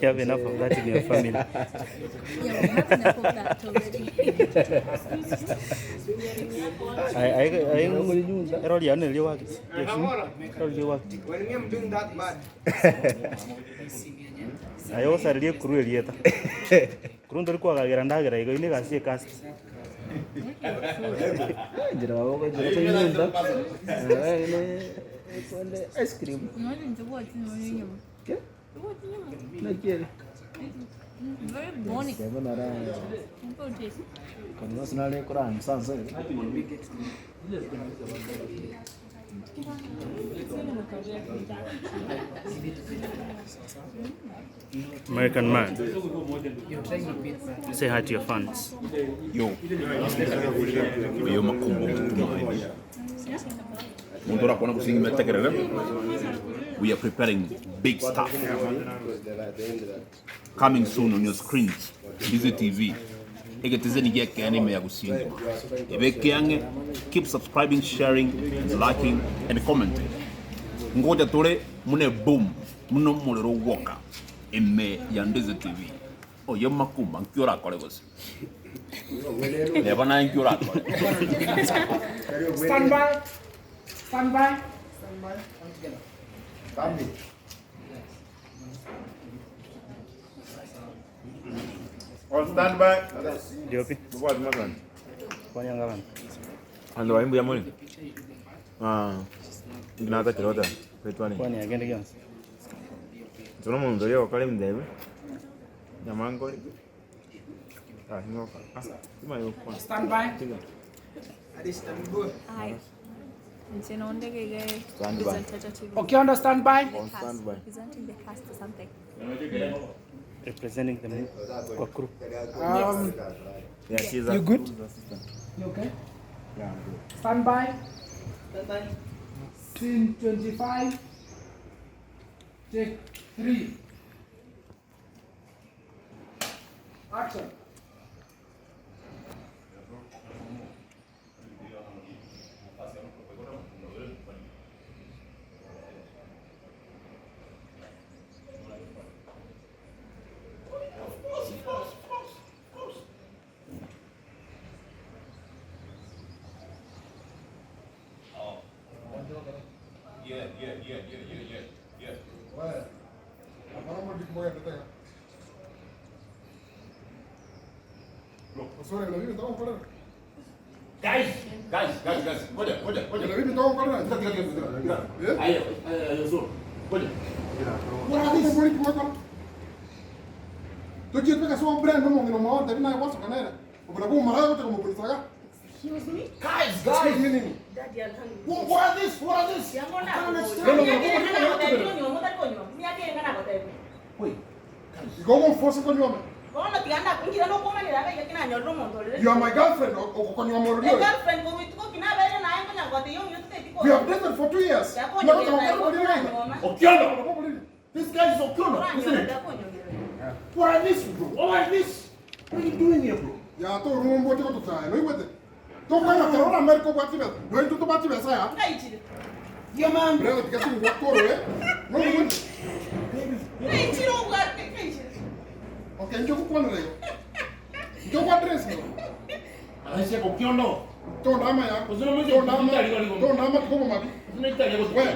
You have enough of that in your family. Yeah, we have enough of that already. I error ya nilio worked. Error you worked. When me I'm doing that bad. Ayo osaririe kuru erieta. Kuru ndori kwagagira ndagira igo ine gasi cast. Ice cream. Very bony. Simple taste. American man. Say hi to your fans. Yo. Yo makumbo mtumaini. Muntu urakuona kusingi metekerere. We are preparing big stuff. Coming soon on your screens. Busy TV. Egeteze ni yake anime ya kusingi. Ebeke yange keep subscribing, sharing, liking and commenting. Ngoja tore mune boom muno mulero woka eme ya Ndizi TV. Oyo makumba nkiora kore gose. Neba na nkiora kore. Stand by. Stand by. On standby. Diopi. Bwana mazani. Kwani angavana. Ando waimbu ya moni. Ah. Ndinata kirota. Kwetwani. Kwani agende gyonse. Tuna mundu yo kale mdebe. Nyamango. Stand by. Hi. Inche nonde gege Stand by. representative. Okiondo, stand by. The cast, Stand by. Presenting the cast or something. Representing the kwa crew. Yeah, she's a You good? crew's assistant. You okay? Yeah, I'm good. Stand by. Scene 25. Take 3. Action. Wewe. Hapana mtu mmoja anataka. Osore, na mimi nitakuwa kwa Guys, guys, guys, guys. Ngoja, ngoja, ngoja. Na mimi nitakuwa kwa Tika, tika, tika, tika. Eh? Ayo, ayo, ayo, so. Ngoja. What are these? What are Tochietweka so brand no mongino maonde bina waso kanera. Obra bu mara yote como polizaka. Excuse me? Guys, Excuse guys. me nini? Daddy, I'm hungry. What are this? What are this? Wait. You go on force ko nyome. You are my girlfriend o ko nyome ro. We have dated for 2 years. Okiono. This guy is Okiono, isn't it? What are this, bro? What are this? What are you doing here, bro? Ya to rumbo tiko to tsaya. No iwete. To kwa na terora America kwa tibe. No itu to ba tibe sa ya. Yeah, man. Brother because you work toro eh. No iwete. Okay, njo ku kwana leo. Njo kwa dress no. Anaisha Okiono. To ndama ya. To ndama. To ndama ko mabi. Where?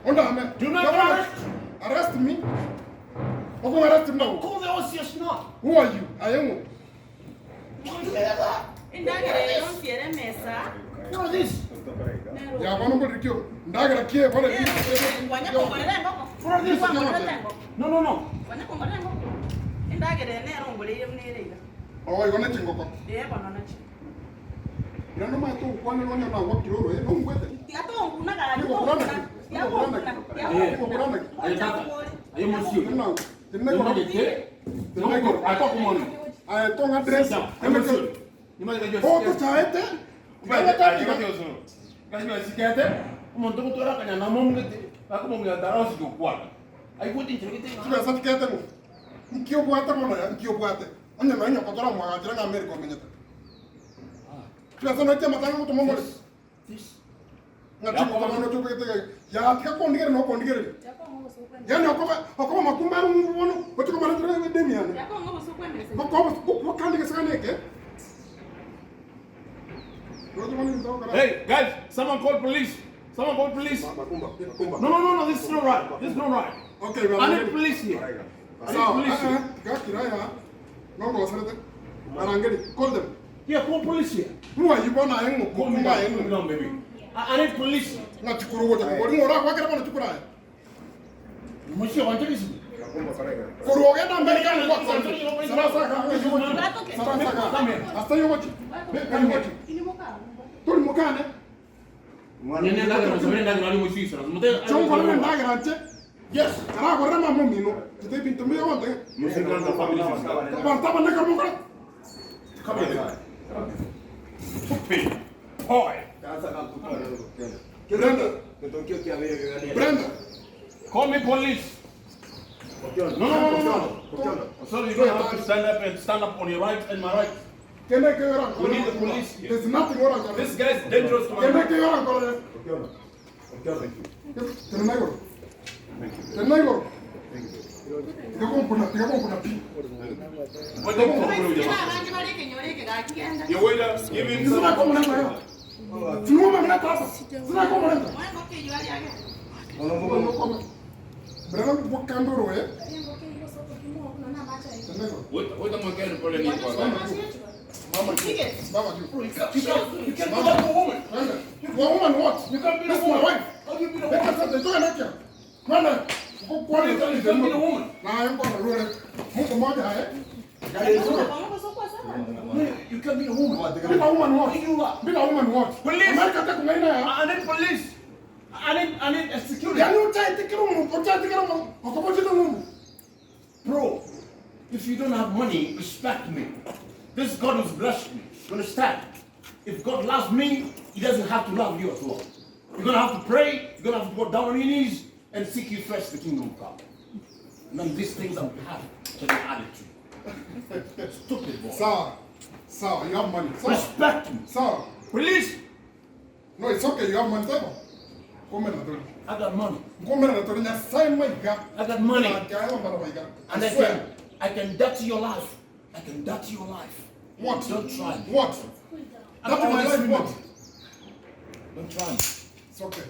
Onda ame. Do not arrest. Arrest me. Oko arrest him now. Call the OCS now. Who are you? I am. What are this? Ya bano ko rikio. Ndagira kie bana. What are this? No, no, no. Oh, igone chingoko. Nano ma to kwana no na wa kiroro eh no ngwete. Ayo, monsieur. No. Tinne ko. Tinne ko. Ata kumoni. Ay to nga dress. Ayo, Oh, to chaete. Chibesa tikete mo. Nkio bwate bono ya nkio bwate. Onye no nyo kotora mwa gajira nga America menyete. Chibesa no tema tanga ko tomo mo. Nga chiko ko no chiko te ya tika kondigere no kondigere. Ya no ko ko makumba mu bono ko chiko mara tira de mi ane. Ko ko ko kandi ke sakane ke. Hey, guys, someone call police. Someone call police. Makumba, No, no, no, no, this is not right. This is not right. Okay, we are I need ready. police here. I need Sawa, police eh, here. eh, kiraya. Nongo wasarete. Arangeli, call them. Yeah, call police here. Who are you bona engo? Call me Kumba down, call me engo. down, baby. I need police. Nga chukuru wote. Ngori ngora kwa kera bona chukura. Monsieur, want to listen? Kuruogenda America ngwa kwa. Sarasa ka yogochi. Sarasa ka. Asta yogochi. Be yogochi. Tuli mukane. Chongo le ndagira nche. Yes. Kara gorra ma mumino. Tete bintu mi yonde. Banta bana ka mukara. Come here. Stupid boy. Brenda. Brenda. Call me police. No, no, no, no, no. Sorry, you don't have to stand up and stand up on your right and my right. Kene ke yora We need the police here. There's nothing wrong. This guy is dangerous to my Kene ke yora ngore. Tena go. Tena go. Tiga kompuna pi. What the Your waiter, give him Sina some. komuna yo. Tinuma mna tasa. Sina komuna. Brenda wakandoro eh. Tena go. Wait, wait, I'm going to put it in. Mama, Mama, you. You can't do that to a woman. Brenda, you a woman what? You can't be This a is my woman. wife. How do you be a Let woman? us say, join us here. Mama, uko kwani You can't be a woman. Na yangu na rule. Mungu mmoja eh. You can be a woman. Be a woman what? You are. Be a woman what? Police. America take ngaina ya. I need police. I need a security. Yani utaitikira umuntu, utaitikira umuntu, okopochita umuntu. Bro, if you don't have money, respect me. This God has blessed me. You understand? If God loves me, He doesn't have to love you as well. You're gonna have to pray, you're gonna have to go down on your knees and seek you first the kingdom of God. And then these things that we have shall be added to you. Stupid boy. Sawa. Sawa, you have money. Sawa. Respect me. Sawa. Police, No, it's okay, you have money. Sawa. Komera na I got money. Komera na tori nyasaye maiga. I got money. Akaya mara maiga. And I swear. I can dirty your life. I can dirty your life. What? Don't try me. What? I That don't my life want what? Don't try me. It's okay.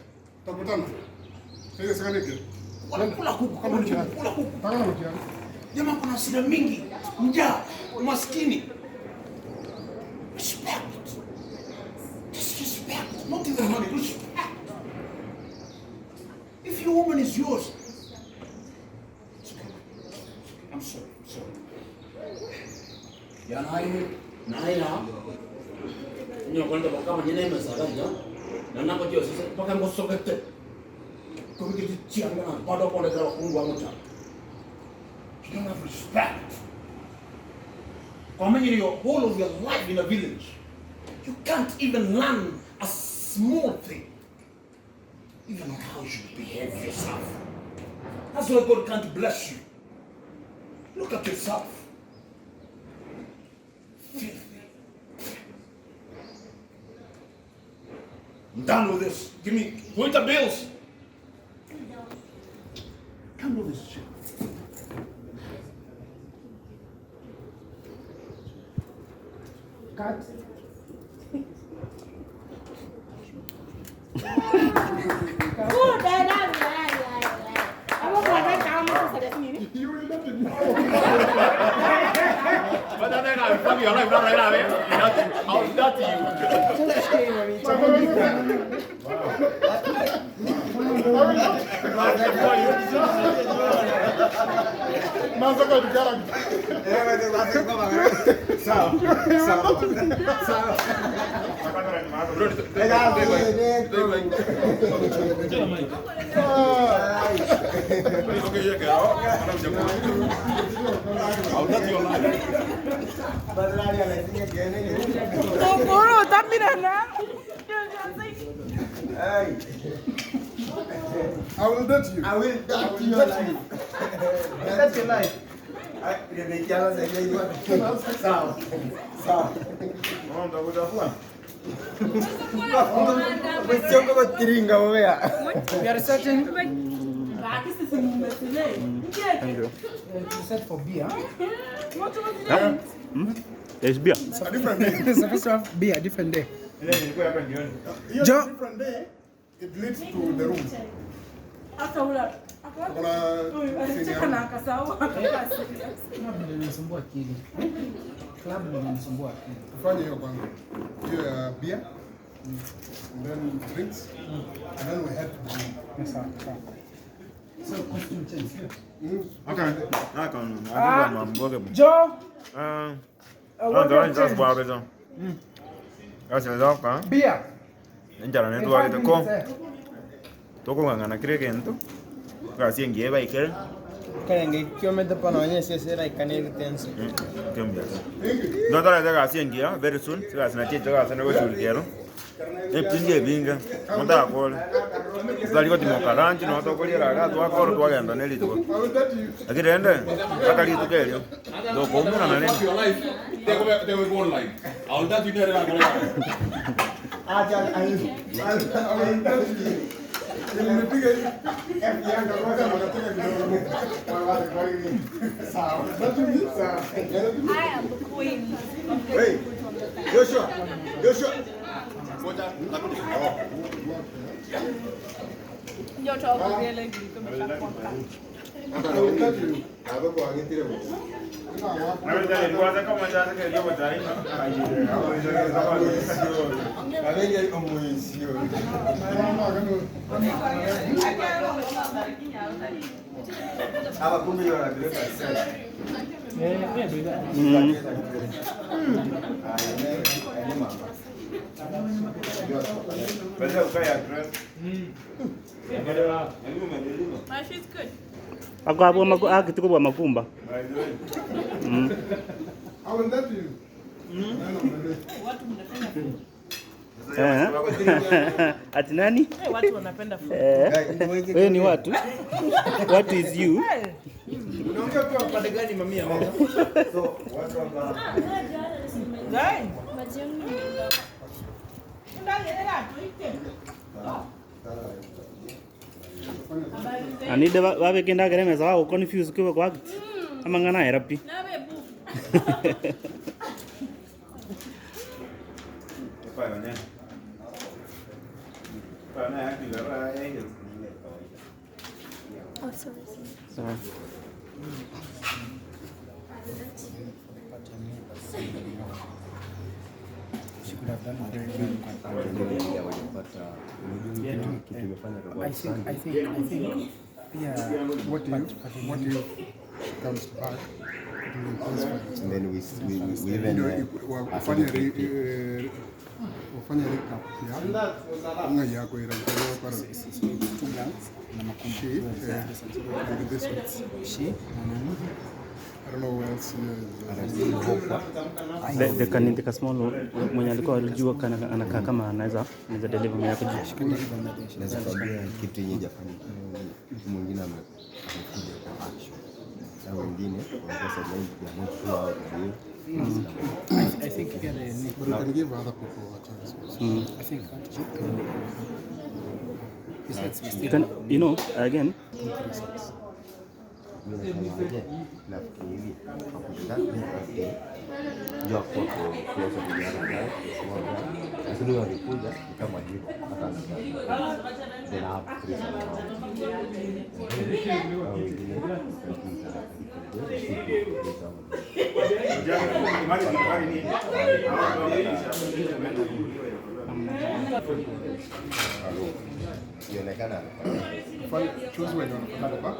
Takutana. Hiyo sikanike. Kula kuku kama ni kula kuku. Takana mtiani. Jamaa kuna shida mingi, njaa, umaskini. Respect. Just respect. Not even money, respect. If your woman is yours, it's okay. I'm sorry, I'm sorry. Ya naye, naye ya. Nyo kwenda bakama nyene mesara ya. Na nako tio sasa paka ngosokete. Kubikiti chianga na bado pole kwa kungu amuta. You don't have respect. Kwa your whole of your life in a village, you can't even learn a small thing, even on how you should behave yourself. That's why God can't bless you. Look at yourself. Filthy. I'm done with this. Give me, wait the bills. Can't do this shit. Cut. You will not be. But then I'm fucking your life right now, eh? I'll dirty you. Mazoka character. I'll dirty your life. I will date you. I will date your life. That's your life. Sawa. Sawa. We are setting. Thank you. Set for beer. There's beer. A different day. We're supposed to have beer, different day. Hiyo Jo- different day, it leads to the room. Kuna Alicheka na akasahau akakaa serious. Club ndio inanisumbua akili. Club ndio inanisumbua akili. Tufanye hiyo kwanza. Hiyo ya beer. And then drinks. And then we head to the room. Sawa, sawa. So costume change. Okay. I can I think I'm working. Joe, Ah, what do you change? Beer. Enchara In netwagete five ko minutes, eh. tokong'ang'ana kire gento gasi engiye baikere Karenge kiomete pano onyesye sera ikanere tense. kembiasa ndotorete gasi engiya very soon sigasi nachiche gasi negoshughulikiero ebinto ebinge motakore tari gotimoka lunch no tokoriera iga twakora twagenda na rituko I will date you. lakini rende mpaka rituko erio tokoumera na rende Your life, they will go like, I'll dirty you. Acha I will date you. Nilipiga hivi. Sawa. Date me. Sawa. I am the queen of Hey, getting food from the family. Joshua, Joshua. Ndio tuwakuzie ile ilikuwa imeshakuwa cut. My she's good. Akabwa maku akituko bwa makumba. I will let you. Eh. Ati nani? Eh, watu wanapenda food. Eh. Wewe ni watu? What is you? Unaongea kwa pande gani mamia? Guy. Anide babekenda geremeza wao confuse kiwe kwa act. Ama ngana era pi. Oh, sorry. Sorry. She could have done very well. Kitu imefanya kwa I think, I think, I think, yeah. What if, what if she comes back to intensify? And then we even Ndio wafanye wafanye recap ya nga yako ira kwa Two girls na makumba. She, and this one. She na nani? I don't know who else here is. The can the small mwenye alikuwa alijua kana anakaa kama anaweza deliver mwenye ako juu. Naweza kuambia kitu yenye hajafanikiwa, mtu mwingine amekuja kwa action na wengine walikuwa sideline, they are not sure how to deal. I think pia the But you can give other people a chance also. I think that besides we You still can again Mimi nasemaje, nafikiri hivi, after that first day, ndio hakuwa close to the other guy, the small guy. Lakini huyo alikuja ni kama hivyo, hata anakaa. Then I have three now. And then hao wengine Ionekana amefanya. Fine, choose wenye wanafanya kwa back.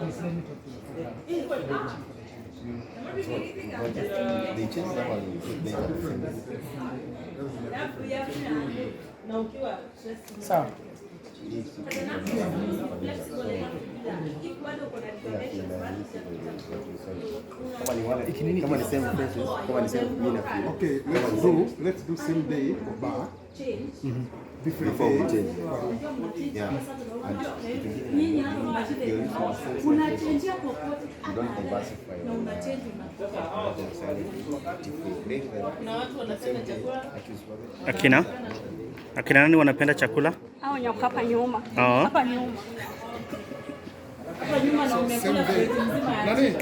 They change someone, they are the same. Sawa. Hii siku kama ni wale, kama ni same faces, kama ni same, mimi na feel. Okay, let's do same day for bar. Different Before we day change. for room. Yeah. And kitu kingine ni you're using the same faces. You don't diversify on if we bring them the same day, accuse one. Akina nani wanapenda chakula? Hao wenye wako hapa nyuma. Oh. Hapa nyuma. Hapa nyuma na Same umekula day. plate mzima ya Nani?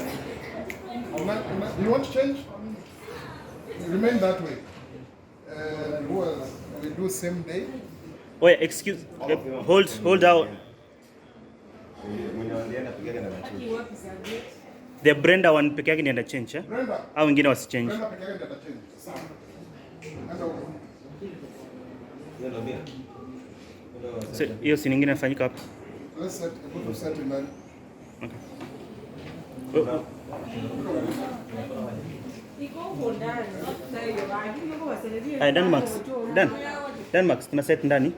You want to change? Remain that way. Who else? We do same day. Oh yeah, excuse. Hold out. Mwenye walienda peke yake na anachange. The Brenda one peke yake ndiye ana change eh? Brenda. Au wengine wasichange. Brenda peke yake ndiye atachange. Sawa. Enda huko. So hiyo si nyingine inafanyika wapi? Let's set, go to set in line. Okay. Oh, Iko huko ndani. Sasa hiyo, lakini mambo wasaidie. Aya, Dan Max. Dan. Dan Max, tuna set ndani.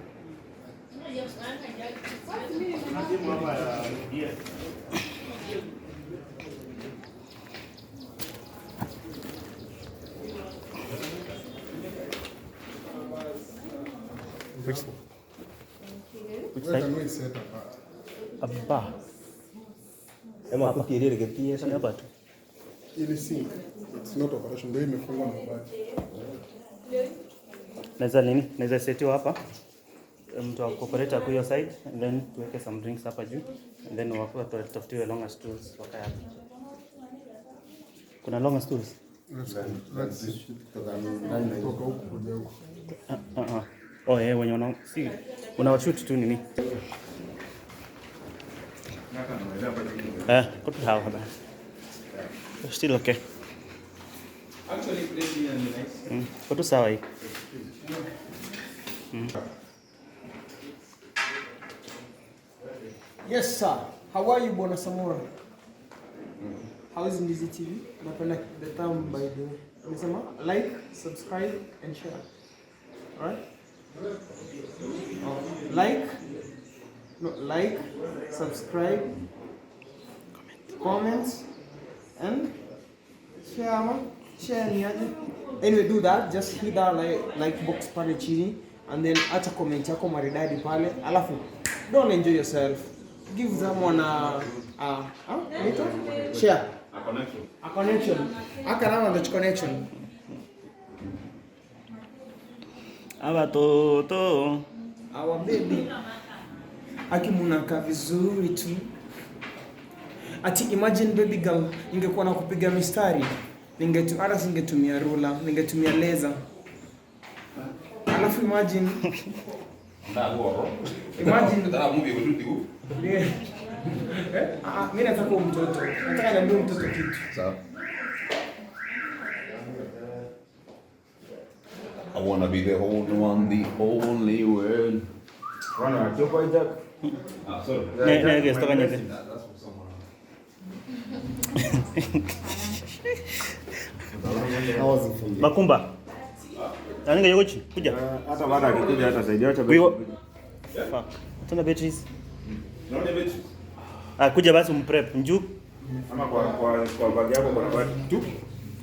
Which Where side? can we set apart? Abba. Ema kutirire ketie Ni hapa tu. Ili sink. It's not operation. Ndio imefungwa na mabati. Naweza nini? Naweza setiwa hapa. Mtu wa operator kwa hiyo side and then tuweke some drinks hapa juu and then wakuwa tutafutiwe longer stools wakae hapa. Kuna longer stools? Let's kutoka huku kuja huku. Ah, ah, ah. Oh, eh, wenye wana si unawashoot tu nini? Eh, iko tu sawa bana. Still okay. Actually, play ni nice. Iko tu sawa hii. Yes sir. How are you Bwana Samora? How is Ndizi TV? Napenda the thumb by the way. Umesema like, subscribe and share. Alright? Oh, like, no, like, subscribe, comment and share ama share ni aje? Anyway, do that. Just hit that like box pale chini and then acha comment yako maridadi pale. Alafu don't enjoy yourself. Give someone a huh? Inaitwa? Share. A connection. A connection. Aka nama ndo connection. Abatoto. Our baby. Aki munakaa vizuri tu. Ati imagine baby girl, ningekuwa na kupiga mistari, ningetu hata singetumia rula, ningetumia laser. Alafu imagine imagine Yeah. Eh? Ah, mimi nataka huyu mtoto. Nataka niambie huyu mtoto kitu. Sawa. I wanna be the only one, the only one. Ah, sorry. Ne ne gesto kanyete. That's for someone. Makumba. Aninga yogochi kuja. Hata baada akikuja hata saidia acha We Fuck. Tuna batteries. Naona betri. Ah, kuja basi umprep. Nju. Ama kwa bag yako kuna bag tu.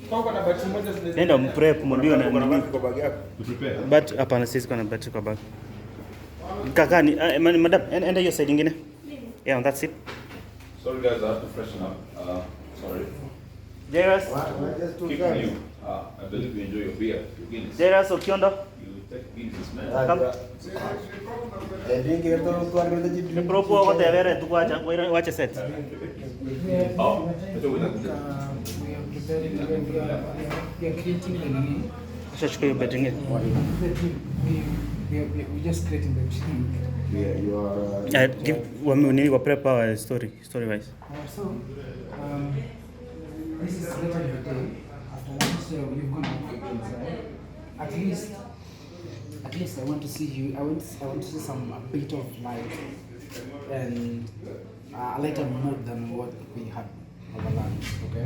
Kwa kuna battery moja zinaweza. Nenda umprep mwambie na Kuna nini. bag kwa bag yako. Prepare. But hapana sisi kuna battery kwa bag. Kaka ni madam, enda hiyo side nyingine. Yeah, that's it. Sorry guys, I have to freshen up. Sorry. Jairus. Keep new. I believe you enjoy your beer, your Guinness. Jairus Okiondo. You take Guinness, man. Come. Ni propo wote avere tu wacha wacha set. Oh, We are preparing, we are creating the nini. Acha chukua hiyo battery nyingine. The team. We just creating the team. Yeah, you are Give wame nini wa prep our story wise. So, this is later in the day. After lunch, you've gone out for drinks, right? At least I want to see you. I want to see some a bit of light and a lighter mood than what we had over lunch. Okay.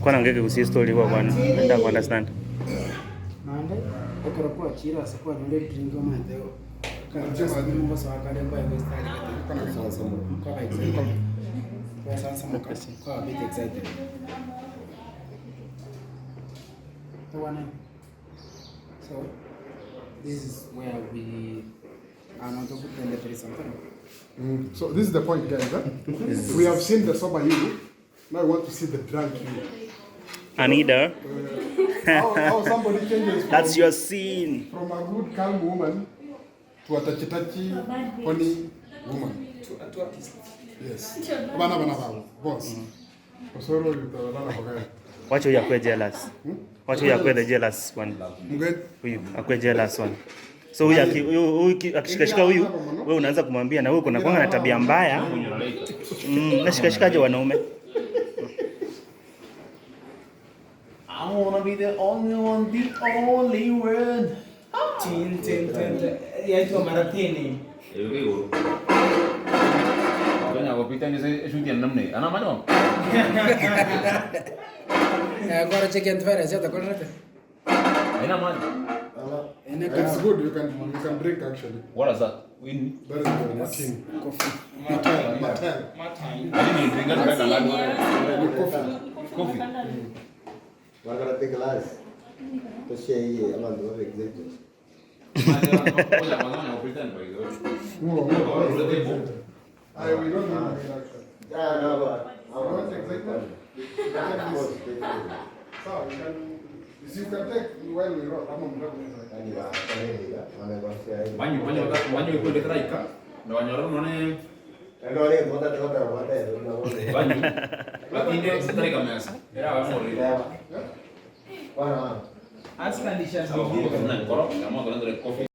Kwana ngeke kusi story kwa bwana. Nenda ku understand. Nande ekero kwa chira sikuwa nende drink omante just Mombasa wakale kwa hiyo style kwa excited. Kwa sasa mka kwa a bit excited. The one. So this is where we are not to put the letter something. So this is the point, guys. Eh? We have seen the sober you. Now we want to see the drunk you. Anita. How somebody changes from, That's your scene. from a good calm woman to a touchy touchy funny woman. To artist. Yes. Bana bana bana. Boss. Osoro yutalala kwa gari. Wacha huyu akue jealous. Wacha huyu akue the jealous one. Mge Huyu akue jealous one. So huyu huyu akishikashika huyu, wewe unaanza kumwambia na wewe kuna kwanga na tabia mbaya. Nashikashikaje wanaume? I wanna be the only one, the only one. Tin tin tin. tin. Yaitwa maratini. Kenya kupita ni shuti ya namna. Ana maana? Agora check antivirus yata kwa rete. Haina maana. It's good. You can drink actually. What is that? Win. That is the Martin. Coffee. Martin. Martin. I didn't drink that back Ni coffee. Coffee. Wakala take glass. Toshe hii ama ndio excited. I we don't need it actually. Yeah, no, but You want excitement? You can take this. So you can you can take while we roll. Ama mtaka Yani ba kwa Banyu banyu banyu iko ile traika. Na banyu none Ndio wale tota tota wate ndio. banyu. Lakini traika mesa. Era va morir. Bwana. Ask conditions. Sawa, kama kuna koro, kama kuna coffee.